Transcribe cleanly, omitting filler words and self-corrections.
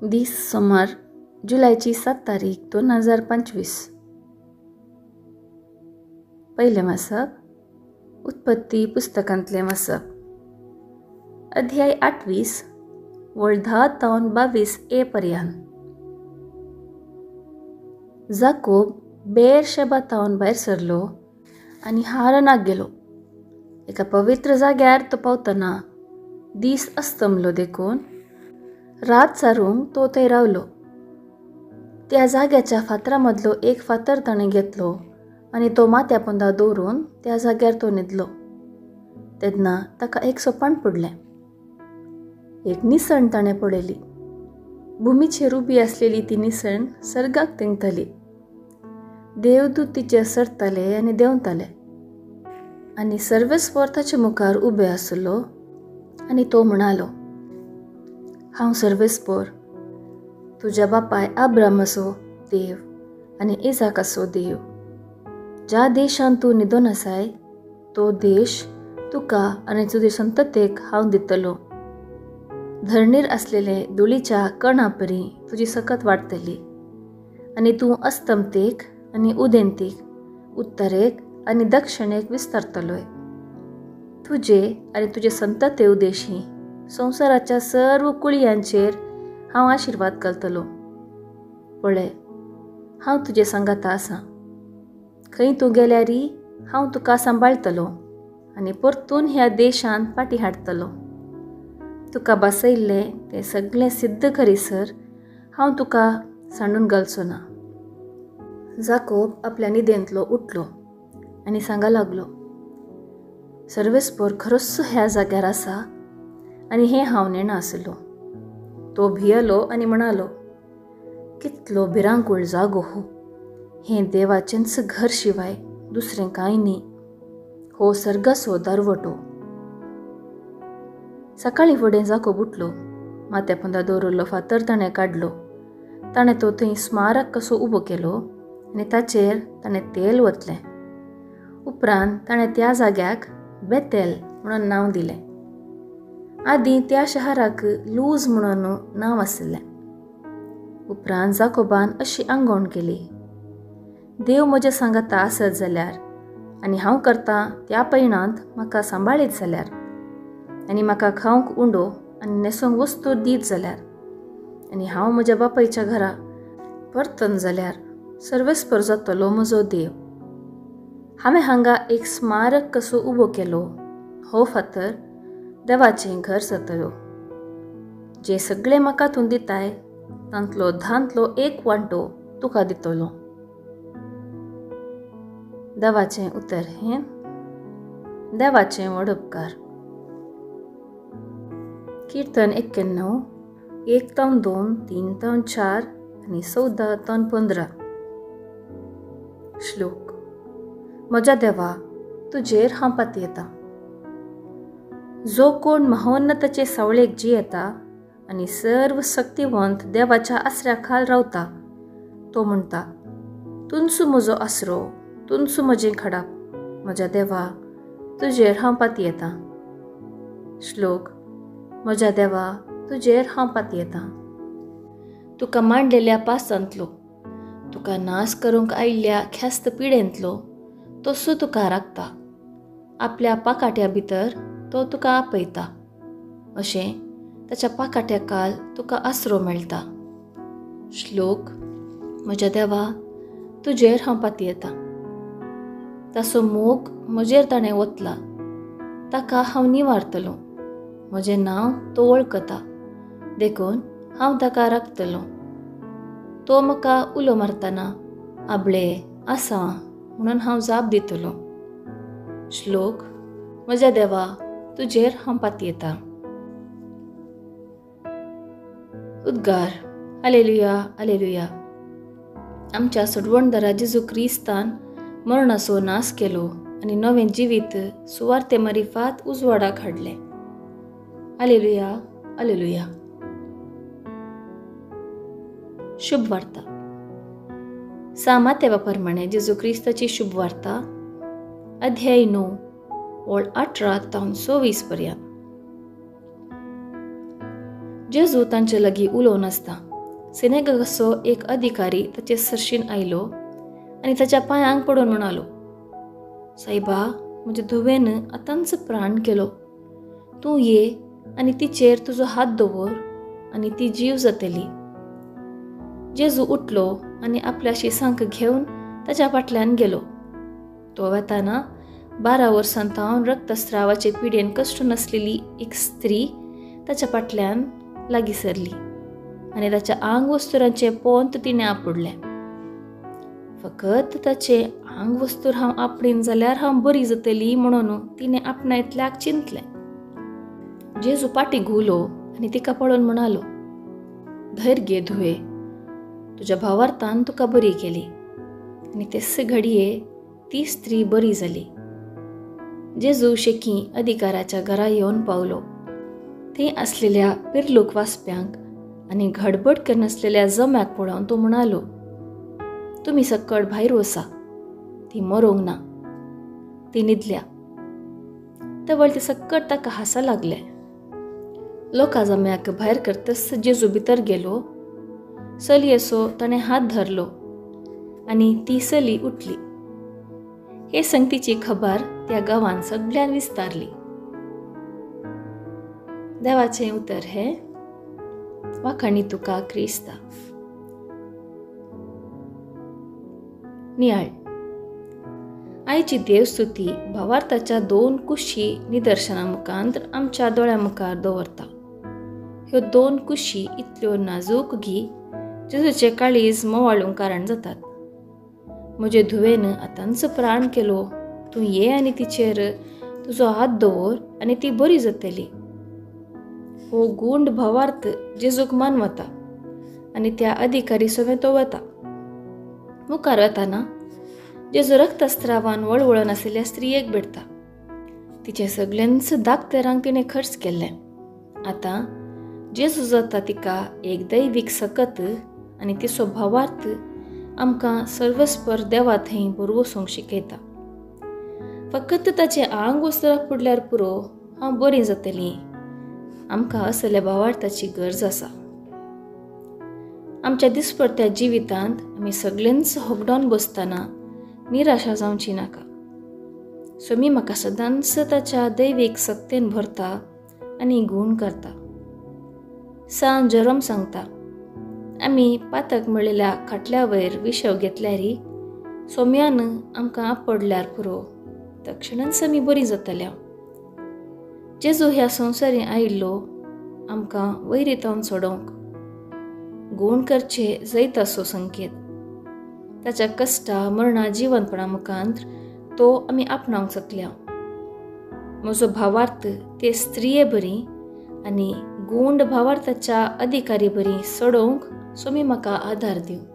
दीस सोमार जुलयची 7 तारीख 2025. पयलें वाचप उत्पत्ती पुस्तकांतलें वाचप, अध्याय 28 वळ 10 तावन 22 ए पर्यंत. जाकोब बेरशेबा तावन भायर सरलो आनी हारनाक गेलो. एका पवित्र जाग्यार तो पावतना दीस अस्तमलो देखून रात सारूंक तो थंय रावलो. त्या जाग्याच्या फातरा मदलो एक फातर ताणें घेतलो आनी तो माथ्या पोंदा दवरून त्या जाग्यार तो न्हिदलो. तेन्ना ताका एक सोपान पडलें. एक निसण ताणें पळयली. भुमीचेर उबी आसलेली ती निसण सर्गाक तेंकताली. देवदूत तिचेर सरताले आनी देंवताले आनी सर्वेस्पर ताचे मुखार उबे आसलो आनी तो म्हणालो, हांव सर्वेस्पर, तुज्या बापाय आब्रामाचो देव आनी इजाकाचो देव. ज्या देशांत तूं न्हिदोन आसाय तो देश तुका आनी तुजे संततेक हांव दितलो. धरणीर आसलेले धुळीच्या कणा परी तुजी सकत वाडटली आनी तूं अस्तमतेक आनी उदेंतीक, उत्तरेक आनी दक्षिणेक विस्तारतलोय. तुजे आनी तुजे संतते उदेशी संवसाराच्या सर्व कुळयांचेर हांव आशिर्वाद घालतलो. पळय, हांव तुजे सांगाता आसा. खंय तूं गेल्यारी हांव तुका सांबाळटलो आनी परतून ह्या देशांत फाटीं हाडटलो. तुका बसयल्लें तें सगळें सिद्ध करीसर हांव तुका सांडून घालचो ना. जाकोब आपल्या न्हिदेंतलो उठलो आनी सांगा लागलो, सर्वेस्पर खरोच ह्या जाग्यार आसा आनी हें हांव नेणा आसलो. तो भियलो आनी म्हणालो, कितलो भिरांकूळ जागो हो. हें देवाचेंच घर शिवाय दुसरें कांय न्ही. हो सर्गाचो दारवटो. सकाळीं फुडें जाकोब उठलो. माथ्या पोंदा दवरिल्लो फातर ताणें काडलो. ताणें तो थंय स्मारक कसो उबो केलो आनी ताचेर ताणें तेल ओतलें. उपरांत ताणें त्या जाग्याक बेतेल म्हणून नांव दिलें. आदीं त्या शहराक लूज म्हणून नांव आशिल्लें. उपरांत जाकोबान अशी आंगवण केली, देव म्हज्या सांगाता आसत जाल्यार आनी हांव करतां त्या पयणांत म्हाका सांबाळीत जाल्यार आनी म्हाका खावंक उंडो आनी न्हेसोंक वस्तू दीत जाल्यार आनी हांव म्हज्या बापायच्या घरा परतन जाल्यार सर्वेस्पर जातलो म्हजो देव. हांवें हांगा एक स्मारक कसो उबो केलो. हो फातर देवाचें घर जातलो. जें सगळें म्हाका तूं दिताय तांतलो धांतलो एक वांटो तुका दितलो. देवाचें उतर हें देवाचें व्हड उपकार. कीर्तन 91, 1 तावन 2, 3 तावन 4 आनी 14 तावन 15. श्लोक. म्हज्या देवा, तुजेर हांव पातयेतां. जो कोण महोन्नताचे सावळेक जियेता आनी सर्व शक्तिवंत देवाच्या आसऱ्या खाल रावता तो म्हणटा, तुंचो म्हजो आसरो, तुंचो म्हजें खडाप, म्हज्या देवा, तुजेर हांव पातयेतां. श्लोक. म्हज्या देवा, तुजेर हांव पातयेतां. तुका मांडलेल्या पासांतलो, तुका नाश करूंक आयिल्ल्या ख्यास्त पिडेंतलो तसो तुका राखता. आपल्या पाकाट्या भितर तो तुका आपयता. अशें ताच्या पाकाट्या काल तुका आसरो मेळटा. श्लोक. म्हज्या देवा, तुजेर हांव पातयेतां. ताचो मोग म्हजेर ताणें ओतला, ताका हांव निवारतलो. म्हजें नांव तो वळखता, देखून हांव ताका राखतलो. तो म्हाका उलो मारतना आबळे आसा म्हणून हांव जाप दितलो. श्लोक. म्हज्या देवा, तुजेर हांव पातयेतां. उद्गार. आलेलुया, आलेलुया. आमच्या सोडवणदारा जेजू क्रिस्तान मरणाचो नाश केलो आनी नवें जिवीत सुवार्ते मारिफात उजवाडाक हाडलें. आलेलुया, आलेलुया. शुभ वार्ता. सामातेवा प्रमाणे जेजू क्रिस्ताची शुभ वार्ता, अध्याय 9 वळ 18 तावन 24 पर्यंत. जेजू तांचे लागीं उलोवन आसता. सिनेगाचो एक अधिकारी ताचे सरशीन आयलो आनी ताच्या पांयांक पडून म्हणालो, सायबा, म्हज्या धुवेन आतांच प्राण केलो. तूं ये आनी तिचेर तुजो हात दवर आनी ती जीव जातली. जेजू उठलो आनी आपल्या शिसांक घेवन ताच्या फाटल्यान गेलो. तो वेताना 12 वर्सां थावन रक्तस्रावाचे पिडेन कश्ट नासलेली एक स्त्री ताच्या फाटल्यान लागीं सरली आनी ताच्या आंगवस्तुरांचें पोंत तिणें आपुडलें. फकत ताचें आंगवस्तूर हांव आपडीन जाल्यार हांव बरी जातली म्हणून तिणें आपणा इतल्याक चिंतलें. जेजू पाटी घुंवलो आनी तिका पळोवन म्हणालो, धैर्य घे धुवे, तुज्या भावार्थान तुका बरी केली. आनी तेच घडये ती स्त्री बरी जाली. जेजू शेकी अधिकाऱ्याच्या घरा येवन पावलो. थंय आसलेल्या पिरलूक वाचप्यांक आनी घडबड करनासलेल्या जम्याक पळोवन तो म्हणालो, तुमी सकट भायर वसा, ती मरोंक ना, ती न्हिदल्या. तवळ ते सकट ताका हांसा लागले. लोका जम्याक भायर करतच जेजू भितर गेलो. चलयेचो ताणें हात धरलो आनी ती चली उठली. हे संगतीची खबर त्या गांवान सगळ्यान विस्तारली. देवाचें उतर हें. वाखाणी तुका क्रिस्ता. नियाळ. आयची देवस्तुती भावार्थाच्या 2 कुशी निदर्शना मुखांत आमच्या दोळ्या मुखार दवरता. ह्यो 2 कुशी इतल्यो नाजूक गी जेजूचे काळीज मोवाळूंक कारण जातात. म्हजे धुवेन आतांच प्राण केलो, तूं ये आनी तिचेर तुजो हात दवर आनी ती बरी जातली. हो गुंड भावार्थ जेजूक मानवता आनी त्या अधिकारी सवें तो वता. मुखार वताना जेजू रक्तस्रावान वळवळून आशिल्ल्या स्त्रियेक भेटता. तिचे सगळ्यांच दाक्तेरांक तिणें खर्च केल्लें. आतां जेजू जाता तिका एक दैवीक सकत आनी तिचो भावार्थ आमकां सर्वस्पर देवा थंय बरवसूंक शिकयता. फकत ताचें आंग वस्त्रां पुडल्यार पुरो, हांव बरी जातली. आमकां असल्या भावार्थाची गरज आसा. आमच्या दिसपडत्या जिवितांत आमी सगळ्यांच होगडावन बसतना निराशा जावची नाका. स्वामी म्हाका सदांच ताच्या दैवीक सक्तेन भरता आनी गूण करता. सांत जेरोम सांगता, आमी पातक मेळिल्ल्या खाटल्या वयर विशव घेतल्यारी सोम्यान आमकां आपडल्यार पुरो, तक्षणच आमी बरी जातल्या. जेजू ह्या संवसारी आयिल्लो आमकां वैरितावन सोडोवंक गूण करचे जैताचो संकेत. ताच्या कश्टा मरणा जिवनपणा मुखांत तो आमी आपणावंक शकल्या. म्हजो भावार्थ ते स्त्रिये बरी आनी गुंड भावार्थाच्या अधिकारी बरी सोडोवंक स्वामी म्हाका आदार दिवं.